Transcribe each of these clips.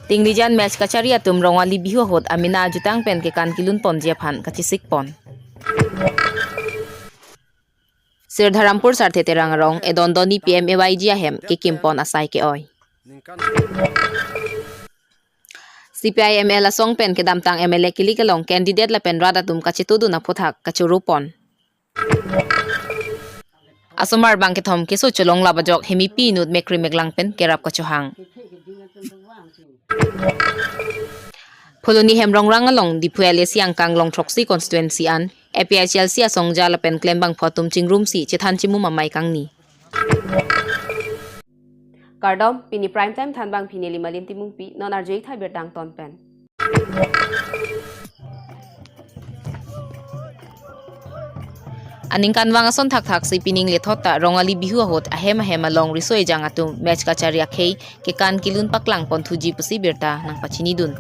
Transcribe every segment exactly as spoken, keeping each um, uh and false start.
Tinglijan match kachari atum Rongali Bihu ahut amena ajutang pen kekan kelun ponji aphan kachesik pon. Sirdharampur Sarthe Terang arong edon doni P M A Y G ahem kekim pon asai ke-oi. C P I M L asong pen kedamtang M L A kilik along candidate lapen rat atum kachetudun aphuthak kachoro pon. Asomar bang kethom keso cholong lap ajok hemipi inut mekri meklang pen kerap kachohang. Phuloni Hemrongrang along Diphu L A C angkang Longthroksi constituency an A P H L C asongja lapen klembangphu atum chingrumsi chethan chimum amei kangni. Kardom, pini Prime Time thanbangpi neli Malin Timungpi, non arju-ik thai birta angton pen. Aningkanvang ason thakthaksi pining lethot ta Rongali Bihu ahut ahem ahem along riso ejang atum match kachari akhei kekan kelun paklang pon thuji pusi birta nangpachinidun.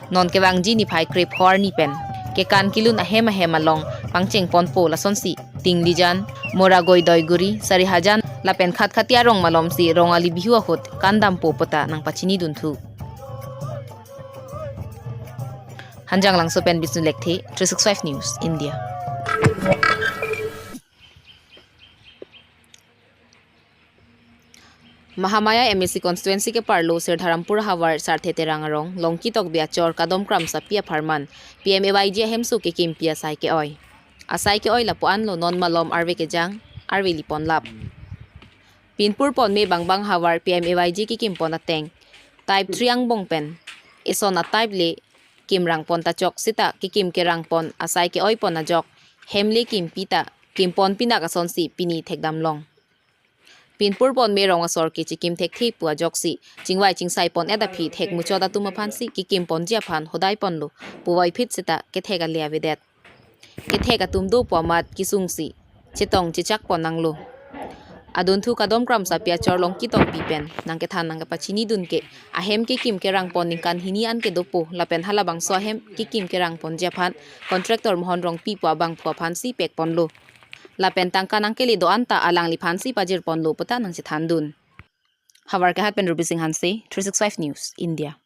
Non kevangji niphai krepho arni pen kekan kelun ahem ahem along pangcheng ponpo lasonsi Tinglijan, Moragoi Doiguri, Sarihajan lapen Khatkhati arong malomsi Rongali Bihu ahut kandampo puta nangpachinidun thu. Hanjanglangso pen Bisnu Lekthe, three six five News, India. Mahamaya M A C constituency keparlo Sirdharampur havar Sarthe Terang arong Longki Tokbi achor Kadom Kramsapi apharman P M A Y G ahemso kekimpi asai ke-oi. Asai ke-oi lapu-anlo non malom arve kejang, arve lipon lap. Pinpur ponme bangbang havar P M A Y G kekim pon ateng type three angbong pen eson a-type le kimrang pon ta chok sita kekim kerang pon asai ke-oi pon ajok hem le kimpi ta kim pon pinak asonsi pini thekdam long. Pinpur ponme rong asor ke chikim thekthe pu ajoksi chingvai chingsai pon-et aphi thek muchot atum aphansi kekim ponji aphan hodai ponlo puvoiphit sita kethek ale avedet. Kethek atum do pu amat kesungsi chetong chechak pon nanglo. Adunthu Kadom Kramsapi achor Longki Tokbi pen nangkethan nangkepachinidun ke ahem kekim kerang pon ningkan hini an kedopo lapen halabangso ahem kekim kerang ponji aphan contractor Mohon Rongpi pu abangphu aphansi pek ponlo. Lapen tangka nangkele do-an ta alangliphansi pajir ponlo puta nangchethandun. Havar Kehat pen Ruby Singh Hanse, three six five News, India.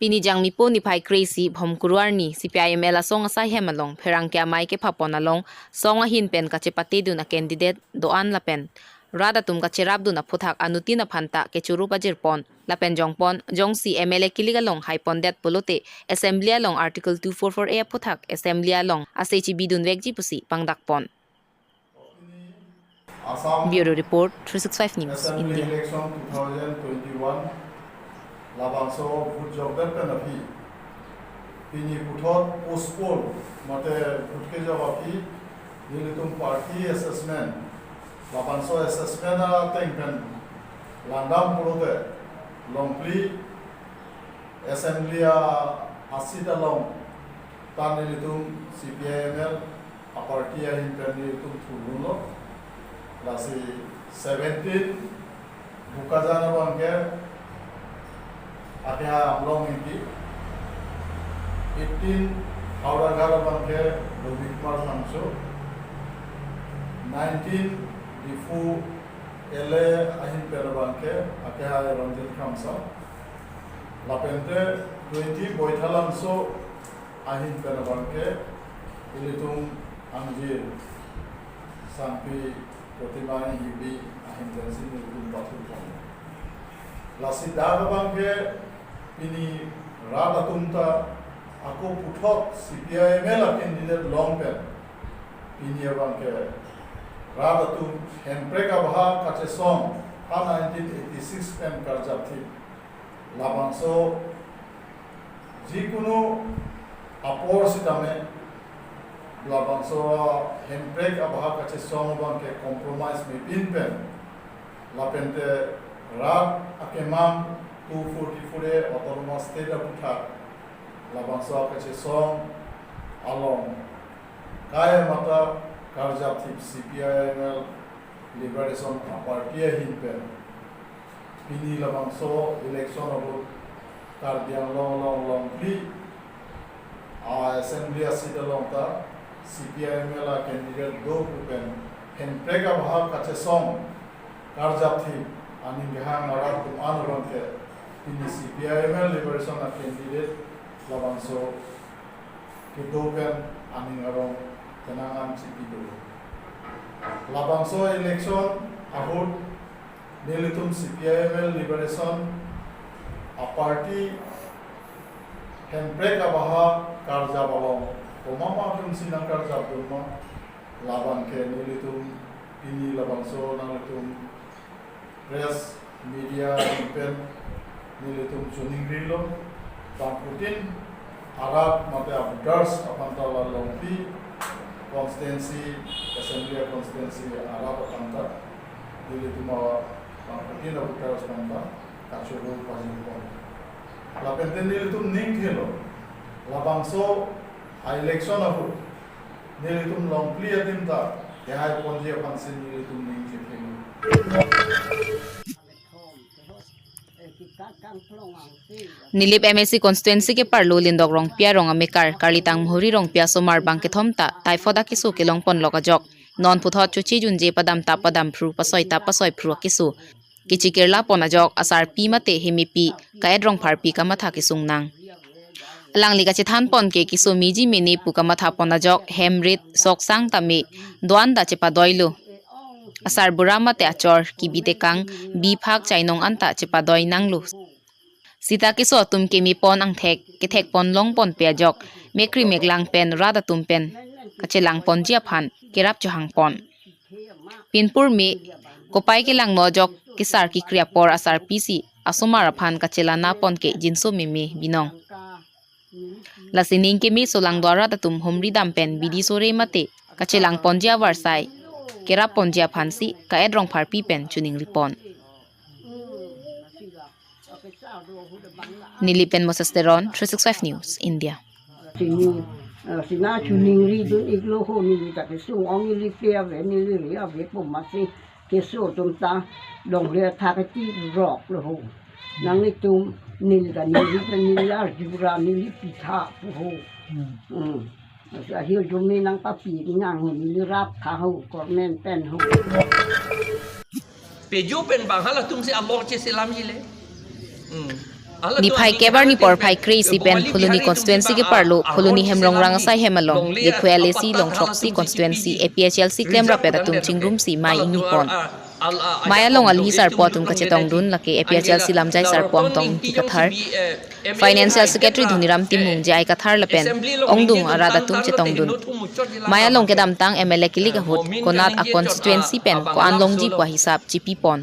Pini Jangmipo niphai kre-isi Bhomkuru arni C P I M L asong asai hem along pherangke amei kepha pon along song ahin pen kachepatedun a-candidate do-an lapen rat atum kacherapdun aphuthak anuttin aphan ta kechoro pajir pon lapen jong pon jongsi M L A kilik along hai pondet pulote Assembly along Article two four four A aphuthak Assembly along ase chibidun vekji pusi pangdak pon. Assam Bureau Report, three six five News, Assembly India. Election two thousand twenty-one labangso vote jokdet pen aphi pini puthot postpone mate vote kejok aphi nelitum party assessment labangso assessment ateng pen langdam pulote Longphli Assembly a-seat along ta nelitum C P I M L a-party ahin pen nelitum thurdunlo. Lasi seventeen Bokajan abangke Akehai Amlong Ingti, eighteen Howraghat abangke Robin Kumar Phangcho, nineteen Diphu L A ahin pen abangke Akehai Ranjit Kramsa, lapente twenty Boithalangso ahin pen abangke ilitum angjir Sangpi Protima Enghibi ahin pensi nelitum bathur pon. Lasi dak abangke pini rat atum ta ako puthot C P I M L a-candidate long pen pini abangke rat atum Hemprek Abahar Kachesong ha nineteen eighty-six pen karjapthip labangso jikunu apor sitame labangso Hemprek Abahar Kachesong abangke compromise mepin pen lapente rat akemang two forty-four A Autonomous State aphuthak labangso akachesong along kai mata karjapthip C P I M L Liberation Party ahin pen pini labangso election ahut Karbi Anglong along Longphli a-assembly a-seat along ta C P I M L a-candidate do pu pen Hemprek Abahar Kachesong karjapthip Aning kehang arat atum an along ke pini C P I M L Liberation a candidate labangso kedo pen aning arong kenang an chipi do. Labangso election ahut nelitum C P I M L Liberation a party Hemprek abaha karjap along komat atum si nangkarjapdun ma, labang ke nelitum pini labangso nanglitum press media pen nelitum choningrilo, bangphutin arat mate avoters aphan ta la Longpi constituency, assembly constituency arat aphan ta nelitum a bangphutin avoters aphan ta kachoro pajirpon. Lapen te nelitum ning thelo, labangso a election ahut nelitum Longpi adim ta kehai ponji aphan si nelitum ning chethelo. Nilip M A C constituency keparlo Lindok Rongpi arong amekar Karlitang Muhuri Rongpi asomar bang kethom ta typhoid akeso kelongponlok ajok non puthot choche junje padam ta padamphru, pasoi ta pasoiphru akeso kechikirlapon ajok asarpi mate hemepi Ka-et Rongpharpi kamatha kesung nang. Alangli kachethanpon ke keso meji mene pu kamathapon ajok hem rit sok sang tame do-an ta chepadoilo. Asarbura mate achor kebi tekang bi phak chainong an ta chepadoi nanglo. Sita keso atum kemepon angthek kethekpon longponpe ajok mekri meklang pen rat atum pen kachelangponji aphan kerap chohangpon. Pinpur me kopai kelangno ajok kesar kekri apor asarpi si asomar aphan kachelanapon ke jinso meme binong. Lasi ning keme solangdo arat atum humri dam pen bidi sore mate kachelangponji avarsai kerapponji aphan si Ka-et Rongpharpi pen choningripon. Nilip pen Moses Teron, three six five News, India. Sini, eh, sina choningridun iklo ho neli ta kesung ong ili pe ave neli ri ave pu masi keso atum ta longle athak keti rok lo ho. Nanglitum neli ta neli ta neli arjura neli pitha pu ho. Hmm. Ahir jumi nangpapi nang ho neli rap tha ho government pen ho. Peju pen bang halatum si along che selam ji le. Hmm. Halatum Niphai ani kebar halatum nipor pen phai kre isi pen Bongali Phuloni Bihari tum constituency si bang keparlo a- Phuloni ahon che Hemrongrang selam ji. asai hem along Longle Diphu L A C apatta Longthroksi halatum si constituency piji. A P H L C klem Reserve rapet dam atum der chingrum pen. Si mai Halatum ingni pon. a- al- a- Mai ajak along pon alhi do sarpo itum atum tum kachetongdun ene. Lake A P H L C Angela lamjai sarpo Laurokong angtong Ningting Ingti Tio Kathar, C B, eh, M L A Financial hai Secretary Kebra, Dhoniram Timung eh, J I Kathar lapen Assembly along ongdung ningje arat tang atum tang lote chetongdun. heno thum muchot jilang Mai along abang. Kedamtang M L A kilik Eh, ahut momin konat kaningje a-constituency chot, pen ah, abang ko-an alam longji solo. Pu ahisap chipipon.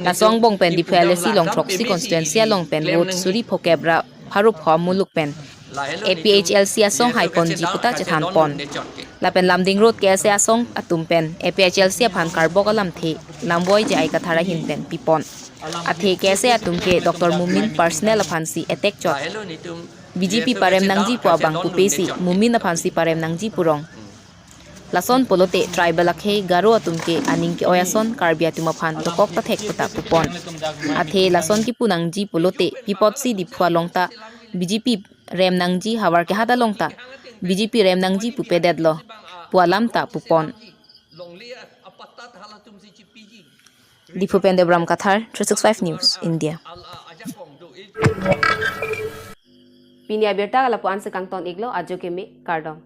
Laso angbong pen Diphu L A C Longthroksi constituency along pen vote suri phokep ra pharo pho muluk pen A P H L C asong haiponji puta chethanpon. Lapen Lumding Road K S A asong atum pen A P H L C aphan karbok alamthe Lamboi J I Kathar ahin pen pipon. Athe K S A atum ke Doctor Momin personal aphan si attack chot. B J P parem nangji pu abang pupe si Momin aphan si parem nangji purong. Lason pulote tribal akhei Garo atum ke aning ke-oi ason Karbi atum aphan dokok ta thek puta pupon. Athe lason kipu nangji pulote pi apotsi Diphu along ta B J P rem nangji, havar kehat along ta B J P rem nangji pupedetlo pu alam ta pupon. Diphu pen Debram Kathar, three six five News, India. Pini abirta lapu-an si kangton iklo, ajo keme, kardom.